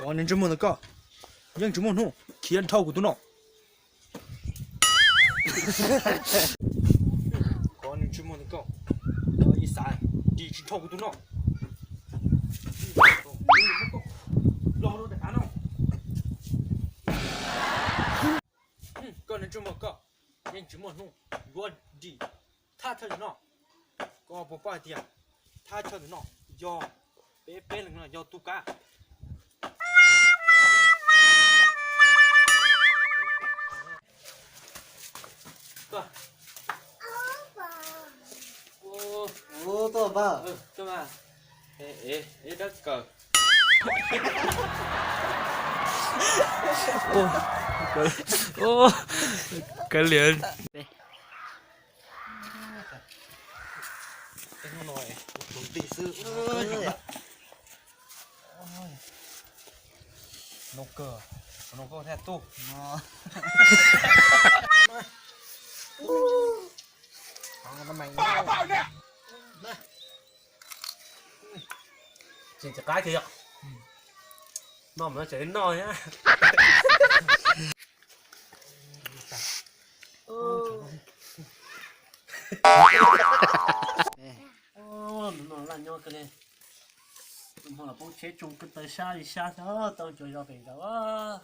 Koj niag ntsej muag ntawd koj, yeej tsis muaj hnub khiav dhau kuv tus noj. Koj niag ntsej muag ntawd koj, ib xav dim tsis dhau kuv tus noj. Los rau tav qav no. Koj niag ntsej muag koj, yeej tsis muaj hnub yuav dim thaj chaw ntawm no. Koj puas paub hais tias thaj chaw ntawm no yog peb peb leeg no yog tu kab. Ub, tuaj npawg. Ub, kawg li. Kawg li. Hnub no kuv tus nti xwb. Noo kawg, noo kawg thiaj tuaj. Tseem tsis qab kiag yom. Noj mas tseem noj thiab. Tus no laj nyob kawg li. Tus hmo los poob tsheb tsoo kawg taw sab li sab thiab tau cov zos pem ntawd.